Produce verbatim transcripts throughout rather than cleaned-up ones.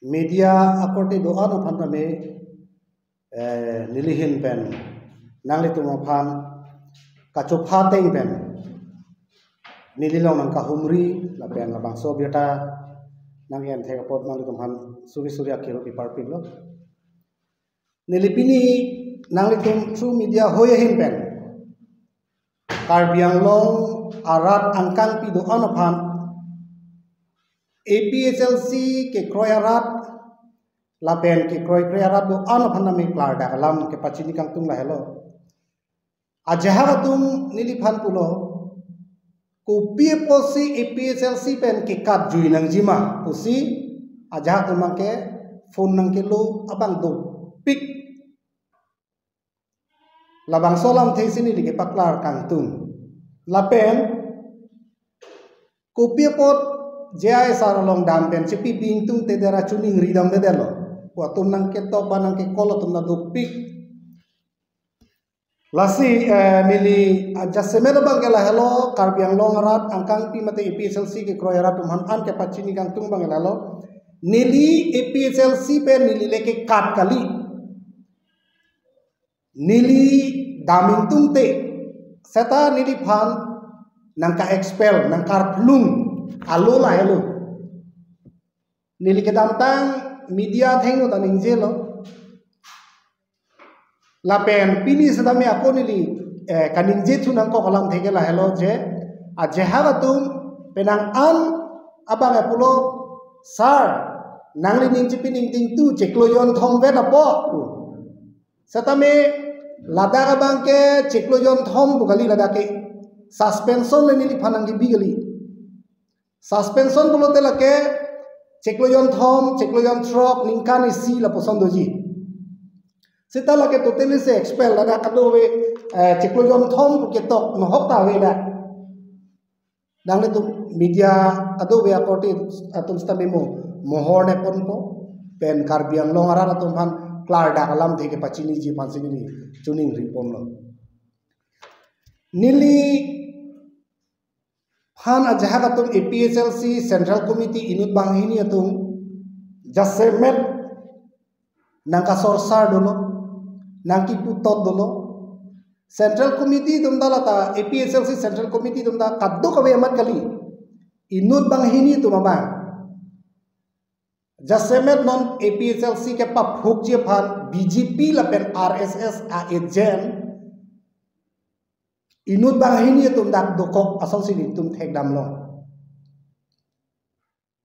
Media akorte do-an aphan tame, eh, nelihin pen nanglitum aphan kachopha ateng pen neli along nangkahumri lapen labangso abirta nang-en thek apot nanglitum aphan suri suri akero keparpiklo. Neli pini nanglitum through media hoi ahin pen Karbi Anglong arat angkangpi do-an aphan A P H L C kekroi arat lapen kekroikre arat do-an aphan tame klardak alam kepachini kangtung lahelo. Ajahak atum neliphan pulo, kopi apotsi A P H L C pen kekat jui nangjima pusi ajahak atum abangke phone nangkelo abang dopik. Labangso alamthe si neli kepaklar kangtung. Lapen kopi apot J I sir along dam pen chepi bingtung te dera chuning ridam te delo. Ko atum nangketok ba nangkecall atum ta dopik. Lasi, eh, neli, ah, jasemet abangke lahelo, Karbi Anglong arat angkangpi mate A P H L C kekroi arat atum aphan an kepachini kangtung abangke lahelo. Neli A P H L C pen neli le kekat kali. Neli dam ingtungte, seta neliphan nangka-expel, nangkarplung alo lahelo. Neli kedamtang media athengno ta ningjelo. Lapen pini setame ako neli, eh, kaningje thu nangkok alamthe ke lahelo je, ajahak atum penang an abang pulo, "Sir, nangli ning chepi ningtingtu chiklo jonthom vet apo." Setame ladak abangke chiklo jonthom pu kali, ladak ke suspension le neliphan nangkebi kali. Suspension pulote lake chiklo jonthom, chiklo jonthrok, ningkan isi lapuson doji. Seta lake totally si expel, ladak kadokave, eh, chiklo jonthom pu ketok nohok ta ave dak. Nanglitum media kadokave akorte atum setame mo mohor neponpo, pen Karbi Anglong arat atum aphan klardak alamthe kepachiniji aphansi neli chuning riponlo. Neliphan ajahak atum A P H L C Central Committee inut banghini atum jasemet nangkasorsar dolo, nangkiputot dolo. Central Committee atum ta lata, A P H L C Central Committee atum ta kadokave amat kali. Inut banghini atum abang. Jasemet non A P H L C kepaphukji aphan B J P lapen R S S a-agent inut banghini atum dak dokok asonsi nelitum thekdamlo.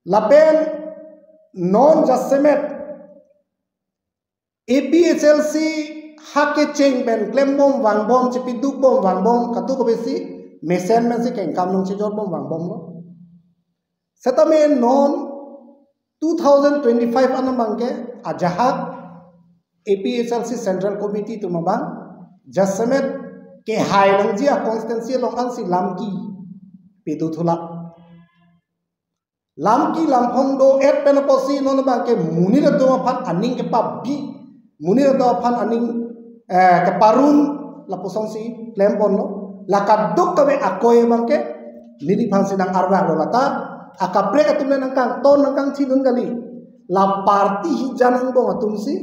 Lapen non jasemet A P H L C ha kecheng pen klembom vangbom, chepidukbom vangbom, kadokavesi mesen mesen si kengkam nangchejotbom vangbomlo. Setame non two thousand twenty-five an abangke ajahak A P H L C Central Committee atum abang jasemet kehai nangji a-constituency along ansi lamki pedo thulak. Lamki lamphong do-et pen apotsi non abangke monit atum aphan aning kepabi, monit atum aphan aning, eh, keparun lapusonsi klemponlo. La kadokave akoi abangke neliphansi nang-arvaklo, lata akaprek atum le nangkangton nangkangthidun kali. La party hijan angbong atumsi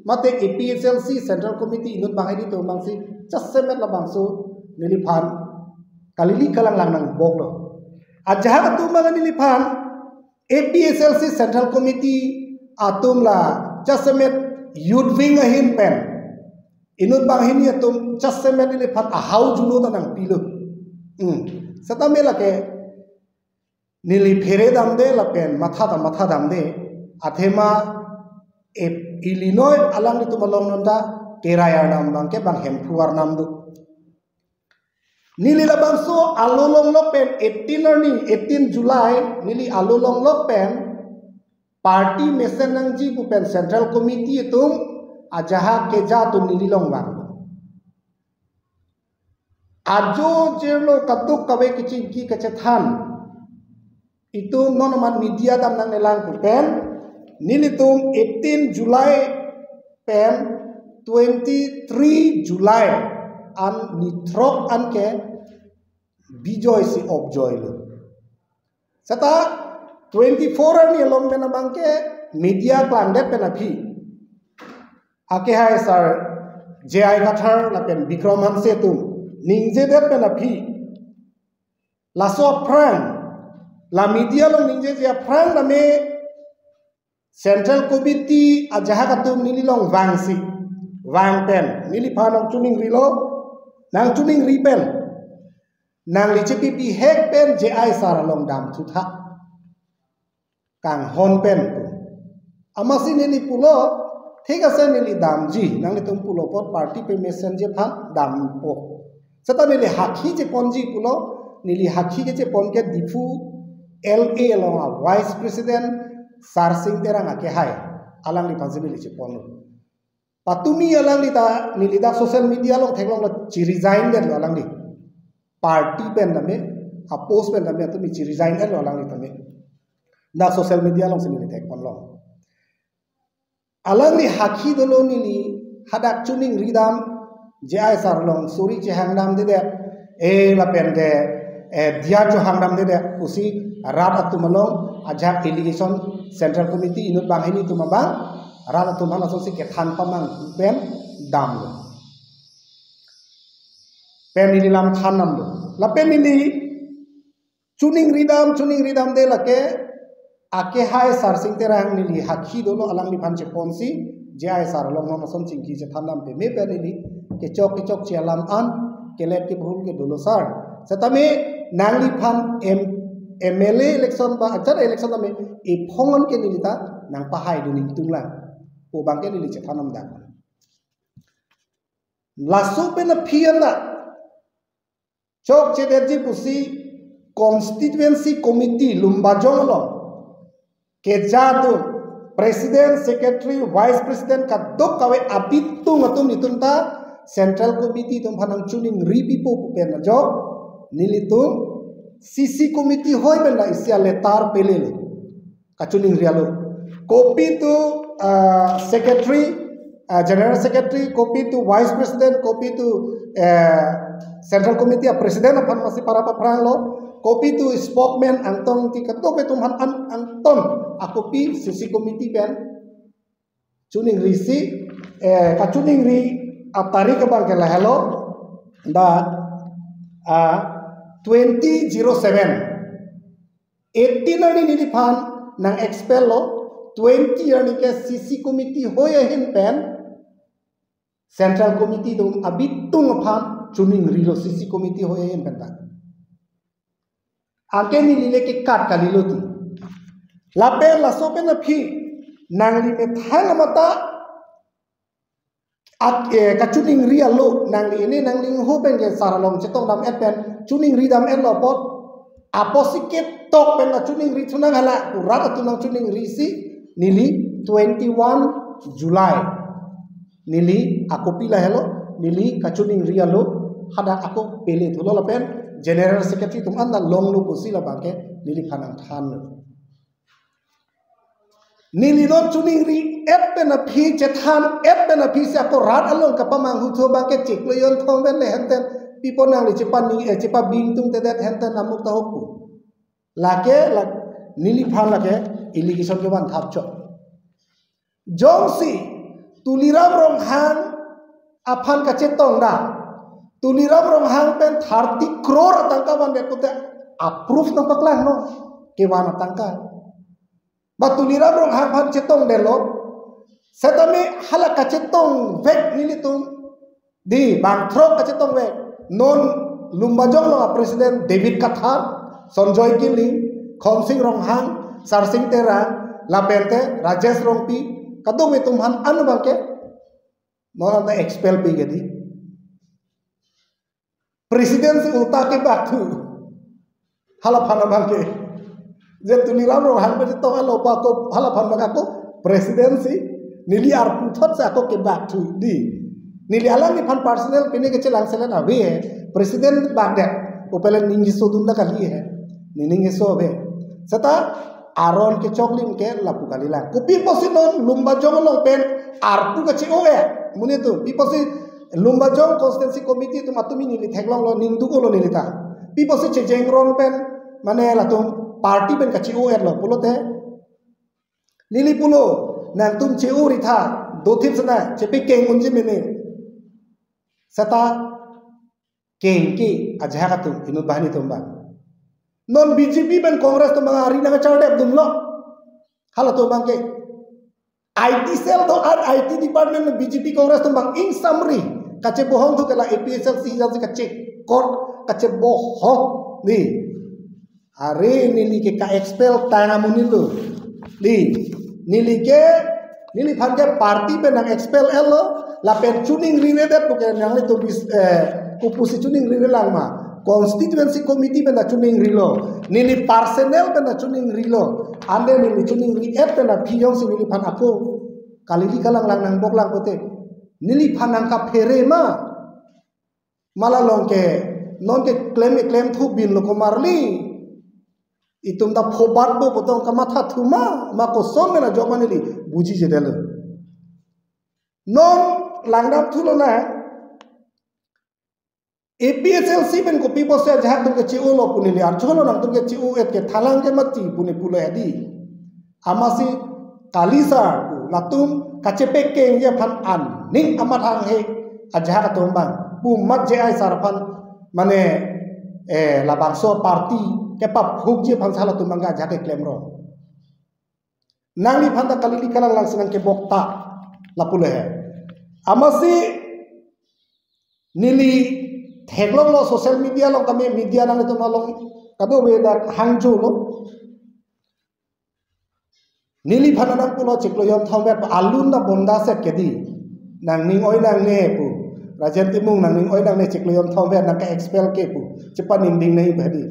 mate A P H L C Central Committee inut banghini atum abangsi jasemet labangso neliphan kalili kalanglang nangboklo. Ajahak atum abang neliphan A P H L C Central Committee atum la jasemet youth wing ahin pen inut banghini atum jasemet neliphan ahau juno ta nangpilo. Hmm. Setame lake neli phere damde lapen matha ta matha damde. Athema e-, ili noi alanglitum along non ta kerai arnam abangke bang Hemphu arnam do. Neli labangso alo longlok pen eighteen arni, eighteen July, neli alo longlok pen party mesen nangji pu pen Central Committee atum ajahak keja atum neli along vang. Ajo jirlo kadokave kechingki kachethan itum non amat media dam nangnelang pu pen, nelitum eighteen July pen twenty-three July an nithrok anke bijoisi opjoilo. Seta twenty-four arni along pen abangke media klangdet pen aphi, akehai sar J I Kathar lapen Bikram Hanse atum ningjedet pen aphi, laso aphrang, la media along ningjeje aphrang tame Central Committee ajahak atum neli along vangsi, vang pen neliphan nangchoningrilo, nangchoningri pen, nangli chepipihek pen J I sar along damthutha, kanghon pen pu. Amatsi neli pulo, thik ase, neli damji, nanglitum pulo apot party pemesen ji aphan dampo. Seta neli hakhi cheponji pulo, neli hakhi kechepon ke Diphu L A along a Vice President Sarsing Terang akehai, alangliphansi neli cheponlo. Patumi alangli ta neli dak social media along theklonglo, chi-resign detlo alangli. Party pen tame, a post pen tame, patumi chi-resign detlo alangli tame. Dak social media alongsi neli thekponlo. Alangli hakhi dolo, neli hadak choningridam, J I sar along suri chehangdamdedet, eh, lapen ke, eh, diya chohangdamdedet pusi rat atum along ajahak allegation, Central Committee inut banghini atum abang, rat atum aphan lasonsi kethan pamang pen damlo. Pen neli lam than damlo. Lapen neli choningridam, choningridamde lake, akehai Sarsing Terang neli hakhi dolo, alangliphan cheponsi, J I sar along non ason chingki chethandam peme pen neli kechok kechokche alam an, kelet kebhul ke dolo sar. Setame nangliphan M-, M L A election ba achar election tame ephong an ke neli ta nangpahai dun ingtung lang pu abang ke neli chethandam dak. Laso pen aphi an ta chokchedetji pusi Constituency Committee Lumbajong along keja atum, President, Secretary, Vice President kadokave abitung atum, itum ta Central Committee atum aphan nangchoningri pipo pu pen ajok nelitum C C Committee hoi pen ta isi a-letter pelelo, kachoningri alo. Copy to, uh, Secretary, uh, General Secretary, copy to Vice President, copy to, uh, Central Committee a President aphan masi para paphranglo, copy to spokesman Angtong Engti, kadokave atum aphan an-, angton a-copy C C Committee pen choningrisi, eh, kachoningri atarik abang ke lahelo, dak, ah, twenty zero seven. Eighteen arni neliphan nang-expel lo, twenty arni ke C C Committee hoi ahin pen, Central Committee atum abitung aphan choningrilo C C Committee hoi ahin pen ta. Anke neli le kekat kalilo ti. Lapen laso pen aphi nangli methang amata ak-, eh, kachoningri alo, nangli ini nangli ho pen ke sar along chetongdam-et pen choningridam-etlo apot, apotsi ketok pen nangchoningri thunang hala pu rat atum nangchoningrisi, neli twenty-one July neli a-copy lahelo, neli kachoningri alo, hadak ako pele thulo lapen General Secretary atum an ta longlo pusi labang ke neliphan nangthanlo. Neli non choningri-et pen aphi, chethan-et pen aphi si ako rat along kapamanghu thu abang ke chiklo jon thong pen le henten pipo nangli chepa ni, eh, chepabing tungtedet henten amuk ta hokpu. Lake, lak-, neliphan lake allegation kevan thap chok. Jongsi Tuliram Ronghang aphan kachetongdam, Tuliram Ronghang pen thirty crore atangka vandet pute a-proof nangpaklangnon, kevan atangka. Ba Tuliram Ronghang aphan chetongdetlo, setame hala kachetongvek nelitum, di, bangthrok kachetongvek. Non Lumbajong along a-President David Kathar, Sonjoy Killing, Khonsing Ronghang, Sarsing Terang, lapente Rajesh Rongpi, kadokave atum aphan an abang ke non anta expel pi ke di. Presidency ulta kebak thu. Halaphan abang ke. Je Tuliram Ronghang pen chetonglo pa ako, halaphan abang ako presidency, neli arpu thot si ako kebak thu di. Neli alangliphan personal pine kechelangselet ave he. President bakdet. Upelen ningjeso dunta kali he. Neli ningjeso ave. Seta aron kechoklim ke lapu kalilang. Kopi pusi non Lumbajong along pen arpu kache-o-et. Monit atum, pi pusi Lumbajong Constituency Committee atum, patumi neli theklonglo, ningduk-olo neli ta. Pi pusi chejengron pen, mane latum party pen kache-o-etlo pulote, Neli pulo, nangtum che-o ri tha, dothip sana, chepekeng unji mene. Seta keng ke ajahak atum, inut banghini atum abang. Non B J P pen Congress atum abang ari nangkachardet dunlo. Halatum abang ke I T cell do-an, I T department B J P Congress atum abang ingsamri kachebohong thu ke la A P H L C jasi kachekot, kachebohong ni. Are neli ke ka-expel tang amonit lo. Di, neli ke, neliphan ke party pen nang-expel-etlo, lapen choningrire det pu ke nanglitum bis, eh, kopusi choningrire lang ma. Constituency committee pen ta choningrilo. Neli personal pen ta choningrilo. Ante neli choningri-et pen aphi jongsi neliphan ako kalili kalanglang nangbok lang pote, neliphan nangkaphere ma. Mala long ke, non ke klem, klem thu bin lo komarli. Itum ta phobat bo potong kamatha thu ma, ma koson mena jok ma neli bujijedetlo. Non langdam thu lonang, A P H L C pen kopi pusi ajahak atum ke che-o lo pu neli arjulo, nangtum ke che-o-et ke thalang ke mati pu ne pulo adi. Amatsi kali sar pu latum kachepekengji aphan aning amat hanghe ajahak atum abang. Pu mat J I sar aphan mane, eh, labangso party kepaphukji aphan si halatum abang ke ajahak keklem rong. Nangliphan ta kalili kalanglang si nangkebok ta lapulo he. Amatsi neli theklonglo social media along, kami media nanglitum along kadokave dak hangjo lo. Neliphan nangpulo chiklo jonthom vet alun ta bonda set ke di. Nangning oi nangne pu. Rajen Timung nangning oi nangne chiklo jonthom vet nangka-expel ke pu. Chepaningding nai badi.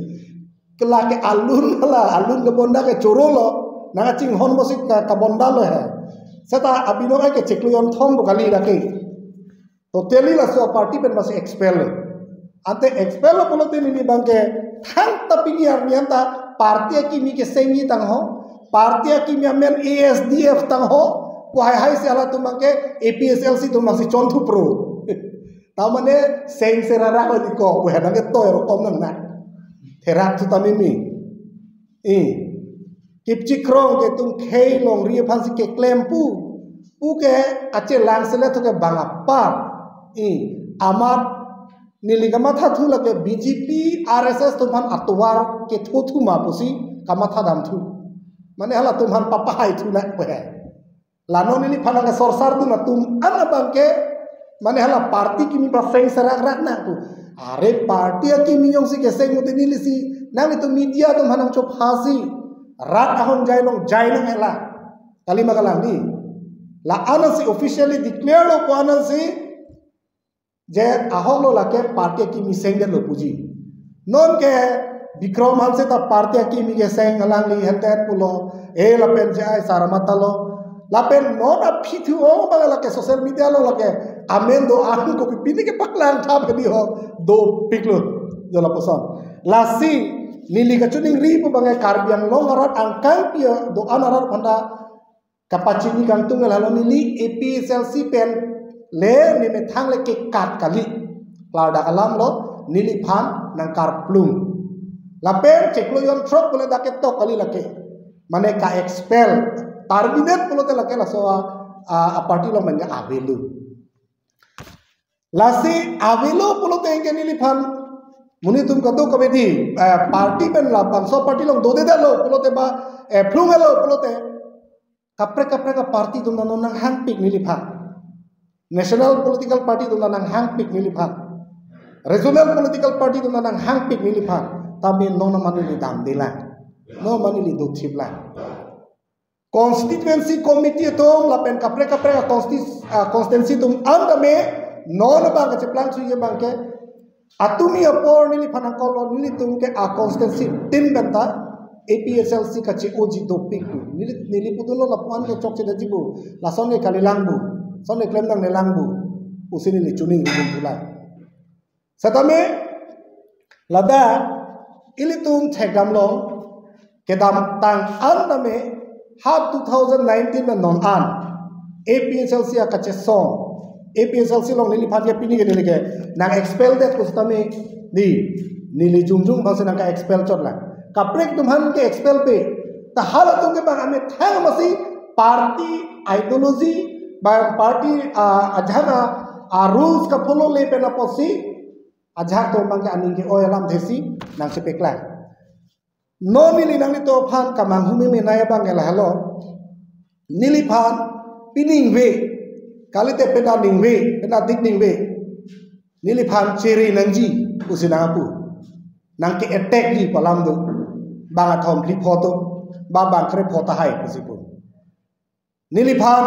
Kela ke alun la, alun ke bonda ke choro lo. Nangkachinghon bosi ka, kabonda lo he. Seta abinong ai ke chiklo jonthom bo kali lake. Totally laso party pen masi expel lo. Ante expel lo pulote neli abang ke thangta pini arni anta party akimi kesengji tangho. Party akimi amen A S D F tangho. Ko hai hai si halatum abang ke A P H L C atum masi chonthu pro. Tamane seng serarak lo di ko, weh, nang ke toy rokom nang na. Therak thu tamimi. I. Kipchikrong ke tum khei longri aphan si keklem pu. Pu ke achelang sele thu ke bang apar. I. Amat neli kamatha thu lake B J P, R S S atum aphan atovar ketho thu ma pusi kamatha dam thu. Mane halatum aphan papahai thu na weh. La non neliphan nangkesorsar dun atum an abang ke, mane hala party kimi paseng serak rak na tu. Are party akimi jongsi keseng mute neli si, nanglitum media atum aphan nangchophasi. Rat ahon jai long jai nang hela. Kalima kalang di. La-an si officially declare lo ko-an si, je ahok lo lake party akimi sengdet lo puji. Non ke Bikram Hanse ta party akimi keseng alangli hentet pulo. E lapen J I sar amat ta lo. Lapen non aphi thu-ong abang lake social media along lake amen do-an kopi pini kepaklang thap hedi ho dopik lo. Jo lapuson. Lasi neli kachiningri pu abang Karbi Anglong arat angkang pi do-an arat aphan ta kapachini kangtung ke lalo neli A P H L C pen le nemethang le kekat kali. Klardak alam lo neliphan nangkarplung. Lapen chiklo jonthrok pulote dak ketok kali lake. Mane ka-expel, terminate pulote lake laso a, a, a party along mane avelo. Lasi avelo pulote ke neliphan monit atum kadokave di, eh, party pen labangso party along dodedetlo pulote ba, eh, phlung-etlo pulote. Kaprek kaprek a-party atum ta non nanghangpik neliphan. National political party atum ta nanghangpik neliphan. Regional political party atum ta nanghangpik neliphan. Tame non amat neli damdelang. Non amat neli dothiplang. Constituency committee atum lapen kaprek kaprek a-consti-, a-constituency atum an tame non abang kacheplang suye abang ke atumi apor neliphan nangkoklo, nelitum ke a-constituency tin benta A P H L C kache-oji dopik pu. Neli, neli pudunlo lapu-an ke chokche daji pu. Lason ke kalilang pu. Lason ke klemdang nelang pu. Pusi neli chiningribom pulang. Setame ladak ilitum thekdamlong kedamtang an tame ha two thousand nineteen pen non an A P H L C akachesong, A P H L C along neliphan ke pini ke neli ke nang-expel det pu setame di neli jongjong abang si nangka-expel chotlang. Kaprek atum aphan ke-expel pe. Ta halatum ke abang amethang masi Party ideology, ba party, ah, ajahak a, ah, rules ka-follow le pen apotsi, ajahak atum abang ke aning ke-oi alamthe si nangchepeklang. Non neli nanglitum aphan kamanghu meme nai abang ke lahelo. Neliphan pining ave, kalite pena ning ave, pena dik ning ave. Neliphan chere nangji pusi nangpu. Nangke-attack ji pu alam do. Bang athom phli pho atum, ba bang kre pho tahai pusi pu. Neliphan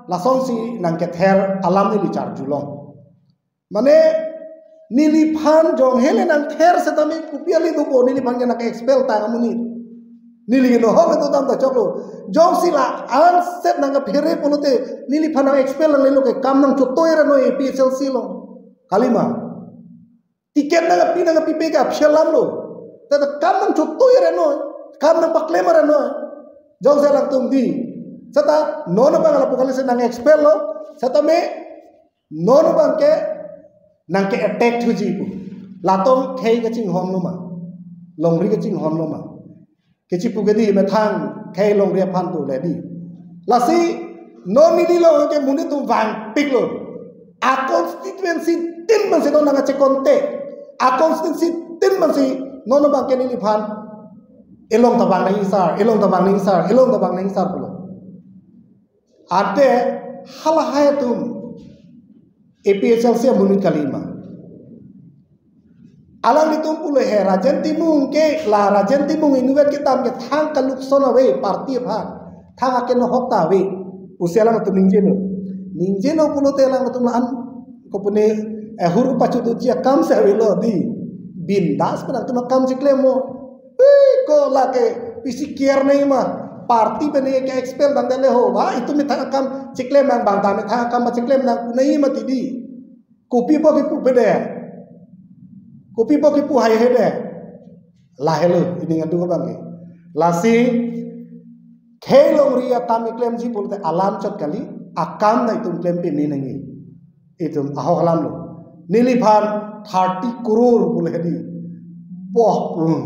lasonsi nangkether alam neli charjulong. Mane, neliphan jong hele nangther setame kopi ale dopo, neliphan ke nangke-expel tang amonit. Neli ke nohok itu dam ta choklo. Jongsi la-an set nangkephere pulote, neliphan nang-expel nanglelo ke kam nangchotoi ra noi A P H L C along. Kalima. Ticket nangpi nangpipe ke aphi alam lo. Tata kam nangchotoi ra noi. Kam nangpaklem ra noi. Jongsi alangtum di. Seta non abang lapu kali se nang-expel lo. Setame non abang ke nangke-attack thuji pu. Latum khei kachinghon lo ma. Longri kachinghon lo ma. Kachipu ke di methang khei longri aphan pu le di. Lasi non neli lo ke monit atum vangpiklo. A-constituency tin man si non nangchekonte. A-constituency tin man si non abang ke neliphan. Elong ta vang nang-isar, elong ta vang nang-isar, elong ta vang nang-isar pulo. Ante halahai atum A P H L C amonit kalima. Alanglitum pulo he Rajen Timung ke, la Rajen Timung inutvet kedam ke thang kalukson ave party aphan. Thang akenohok ta ave. Pusi alangtum ningjelo. Ningjelo pulote alangtum la-an kopune, eh, hur pachudunji akam si avelo di. Bindas pen alangtum akam chiklem mo. Hei, ko lake pisi care nai ma. Party pen ke expel dang dale ho. Ba, itum methang akam chiklem nang bang ta methang akam chiklem nang punai ma ti di. Kopi bo kipu pede. Kopi bo kipu hai hede. Lahelo, ining adung abang ke. Lasi, khei longri akam klemji pulote alam chot kali, akam ta itum klem peme nangji. Itum ahok alam lo. Neliphan thirty crore pulo he di. Boh, hmm.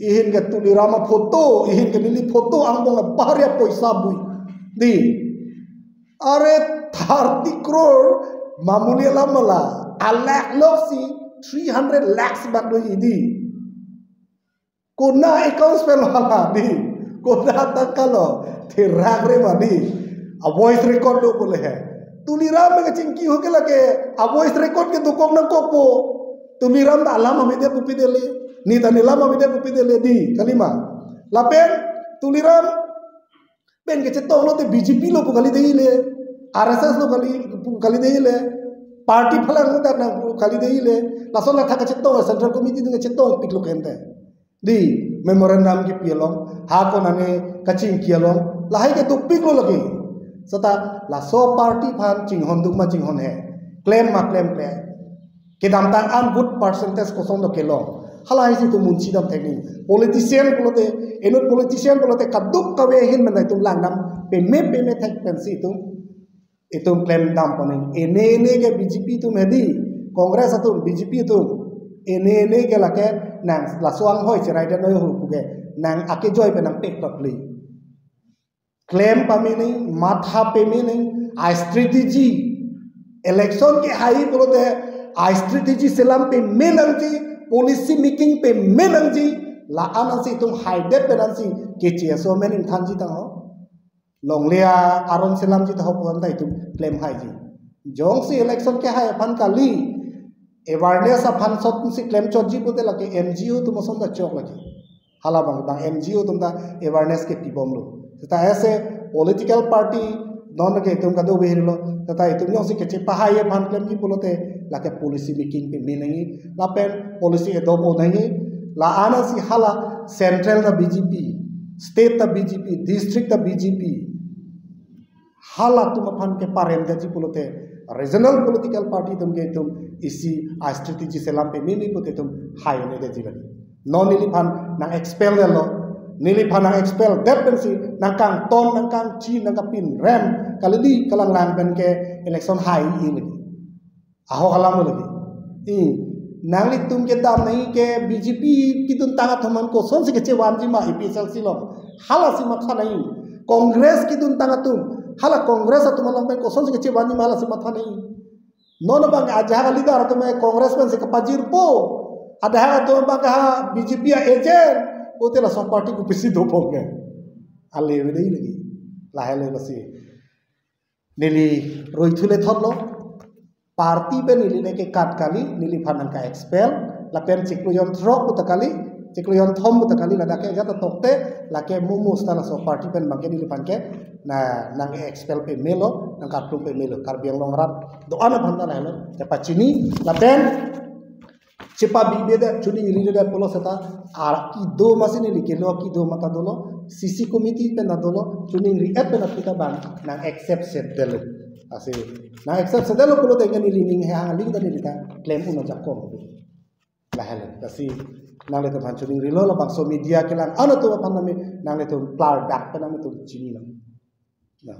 Ihin ke Tuliram aphoto, ihin ke neli photo angbong abahar ya poisa bui. Di. Are thirty crore mamuli alam ma la. A lakh lok si three hundred lakhs bak lo idi. Kona accounts pen lo hala di. Kona tangka lo. Therak re ma di. A voice record lo pulo he. Tuliram ke chingki ho ke lake. A voice record ke dokok nangkok po. Tuliram ta alam amide kopi dele. Ne ta ne alam amide kopi dele di. Kalima. Lapen Tuliram pen kachetong lote B J P lo pu kali dei le, R S S lo kali pu kali dei le, party phalang muda nang pu kali dei le, lason athak kachetong, Central Committee atum kachetongpik lo kente. Di memorandum kipi along, ha konane kachingki along, lahai ke dopik lo lagi. Seta laso party aphan chinghon duk ma chinghon he, klem ma klem kle. Kedamtang an vote percentage koson do kelong. Halahai si itum munchi dam thek nangji. Politician pulote, inut politician pulote kaduk kave ahin menai itum langdam peme peme thek pensi itum, itum klem dam pon nangji. Ene ene ke B J P atum he di, Congress atum, B J P atum. Ene ene ke lake nang laso anghoi cherai dam noi ho pu ke nang akejoi pen nangpek totli. Klem pame nangji, matha peme nangji, a strategy. Election kehai pulote, a strategy selam peme nangji, policy making peme nangji, la-an ansi itum haidet pen ansi keche aso mening thanji tang ho. Longle aron selamji ta ho puan ta itum klem haiji. Jongsi election kehai aphan kali, awareness aphan sot si klem chotji pute lake N G O atum ason ta chok lake. Hala bang bang N G O atum ta awareness kepi bomlo. Seta as a political party non ke itum kado behirlo. Seta itum jongsi kechepahai aphan klemji pulote lake policy making peme nangji. Lapen policy adopt o nangji. La-an ansi hala central ta B J P, state ta B J P, district ta B J P. Halatum aphan keparem detji pulote regional political party atum ke itum isi a strategy selam peme nangji pute itum hai ne detji lagi. Non neliphan nang-expel detlo, neliphan nang-expel det pensi nangkangton, nangkangchi, nangkapinrem, kalili kalanglang pen ke election hai-i lagi. Ahok alam lagi. I, nanglitum kedam nangji ke B J P kedun tang athom an kosonsi kechevanji ma A P H L C along. Halasi matha nangji. Congress kedun tang atum. Hala Congress atum along pen kosonsi kechevanji ma halasi matha nangji. Non abang ajahak leader atum Congress pensi kepajirpo. Ajahak atum abang ha B J P a-agent. Pute laso party kopisi dopon ke. Ale vedai lagi. Lahelo lasi. Neli roi thule thotlo. Party pen neli le kekat kali, neliphan nangke-expel, lapen chiklo jonthrok puta kali, chiklo jonthom puta kali, ladak ke jata tokte, lake mumus ta laso party pen abangke neliphan ke, na nang-expel pamelo, nangkarplung pamelo, Karbi Anglong arat do-an aphan ta lahelo, kepachini, lapen, chepabibe det, choningri det pulo seta, ar kedo masi neli kelo kedo mata dolo, C C committee pen ta dolo, choningri-et pen aphi ta abang, nang-accept sedetlo. Lasi, nang-accept sedetlo pulote nelining he hang aling ta neli ta, klem un-o jakong. Lahelo, lasi, nanglitum aphan choningrilo labangso media kelang, ano tu aphan nami, nanglitum klardak pen nanglitum chinilo. Nah.